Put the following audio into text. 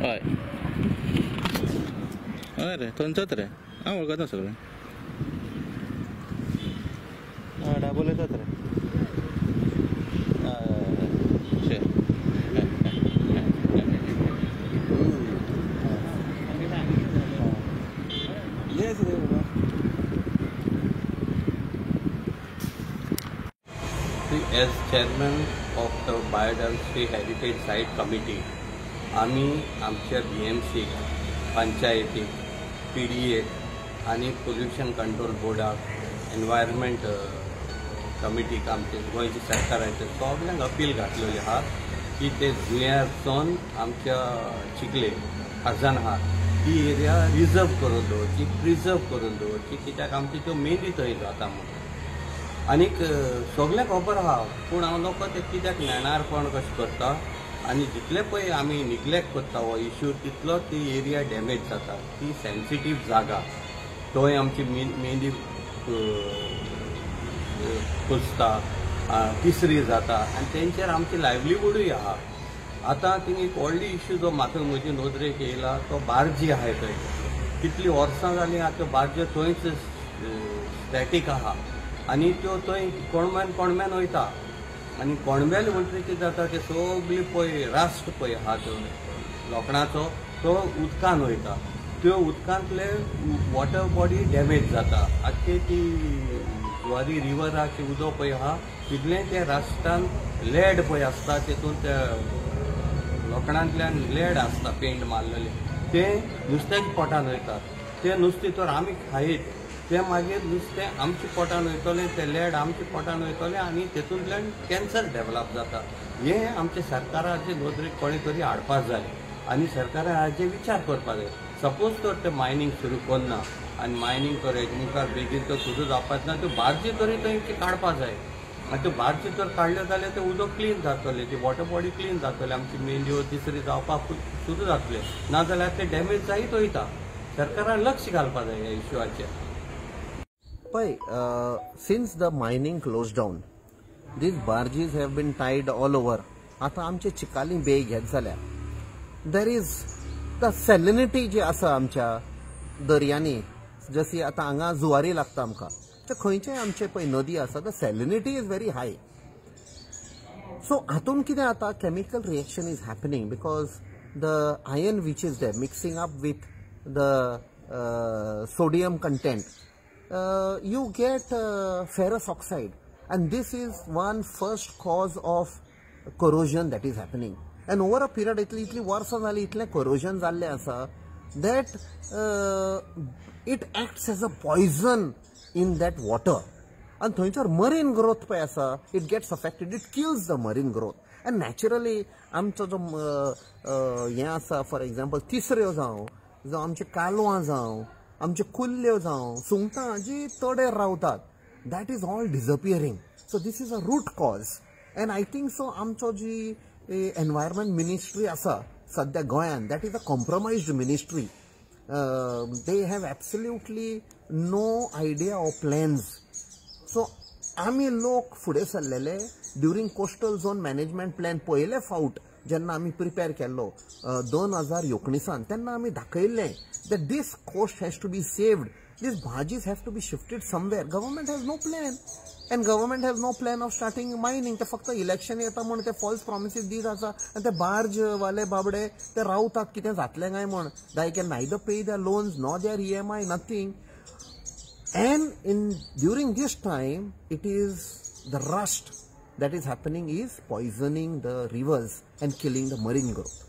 हय हय रे थंयचोच रे हांव वळखता सगळें. हय दाबोलेचोच रे. हय As chairman of the Biodiversity Heritage Site Committee, आमी आमच्या BMC, पंचायतीक, PDA आनी पोल्युशन कंट्रोल बोर्डाक, एनवायरमेंट कमिटीक, आमचे गोंयच्या सरकाराचे सगल्यांक अपील घातलेली आहा की ते जुंयार सावन आमच्या चिखले खाजनहार ही एरिया रिजर्व करून दवरची, प्रिजर्व करून दवरची, कित्याक आमची त्यो मेंदी थंय जाता म्हणून. आनीक सगळें खबर आहा पूण हांव लोक ते कित्याक नेणारपण कशें करता आनी जितले पळय आमी निग्लेक्ट करता हो इश्यू तितलो ती एरिया डॅमेज जाता. ती सेन्सिटीव जागा, थंय आमची मेंदी कुसता, तिसरी जाता आनी तेंचेर आमची लायवलीवूडूय आहा. आतां थिंग एक व्हडली इश्यू जो म्हाका म्हजी नदरेक येयला तो बार्जी आहाय थंय. कितलीं वर्सां जालीं आतां बार्जी थंयच स्टॅटीक आहा आनी त्यो थंय कोणम्यान कोणम्यान वयता आनी कोणब्याले म्हणटकीर कितें जाता ते सगळी पळय रास्ट पळय आहा तो लोखणाचो तो उदकान वयता, त्यो उदकांतले वॉटर बॉडी डॅमेज जाता. आख्खी ती जुवारी रिवराचे उदक पळय आहा तितलें ते रास्टान लेड पळय आसता, तेतून त्या लोखणांतल्यान लेड आसता पेंट मारलेले, ते नुस्त्याच्या पोटान वयता. ते नुस्तें तर आमी खायत ते मागीर नुस्तें आमच्या पोटान वयतलें, ते लेड आमच्या पोटान वयतलें आनी तेतूंतल्यान कॅन्सर डेवलप जाता. हें आमच्या सरकाराचे नदरेक कोणें तरी हाडपाक जाय आनी सरकारान हाजेर विचार करपाक जाय. सपोज तर ते मायनींग सुरू करना आनी मायनींग तर हेजे मुखार बेगीन तर सुरू जावपाच ना, त्यो बार्जी तरी थंय काडपाक जाय. आनी त्यो बार्जी तर काडल्यो जाल्यार तें उदक क्लीन जातलें, ती वॉटर बॉडी क्लीन जातली, आमची मेंदयो तिसरी जावपाक सुरू जातलें, नाजाल्यार ते डॅमेज जायत वयता. सरकारान लक्ष घालपाक जाय ह्या इश्यूचेर. पळय, since the mining close down these barges have been tied all over. आतां आमचे चिकाली बे घेत जाल्यार there is the salinity जी आसा आमच्या दर्यांनी, जशी आतां हांगा जुवारी लागता आमकां, तर खंयचेय आमचे पळय नदी आसा the salinity is very high. So हातून कितें जाता, chemical reaction is happening because the iron which is there mixing up with the sodium content, you get ferrous oxide, and this is one first cause of corrosion that is happening. And over a period, itli वर्सां जाली इतलें corrosion जाल्लें आसा that it acts as a poison in that water. आनी थंयसर marine growth पळय आसा, it gets affected, it kills the marine growth. And naturally आमचो जो हें आसा, फॉर एग्जाम्पल तिसऱ्यो जावं, जावं आमचे कालवां जावं, आमच्यो कुल्ल्यो जावं, सुंगटां जी तडेर रावतात, that is all disappearing. So this is a root cause. And I think so आमचो जी एनवायरमेंट मिनिस्ट्री आसा सद्या गोंयान, that is a compromised ministry. They have absolutely no idea or plans. So आमी लोक फुडें सरलेले during coastal zone management plan पयले फावट जेन्ना आमी प्रिपेर केल्लो 2019 तेन्ना आमी दाखयल्लें that this coast has to be saved, these barges have to be shifted somewhere. Government has no plan, and government has no plan of starting mining. ते फक्त इलेक्शन येता म्हूण ते फॉल्स प्रॉमिसीस दीत आसा आनी ते बार्ज वाले बाबडे ते रावतात कितें जातलें काय म्हूण. They can neither pay their loans nor their EMI, nothing. And in during this time it is the rust that is happening is poisoning the rivers and killing the marine growth.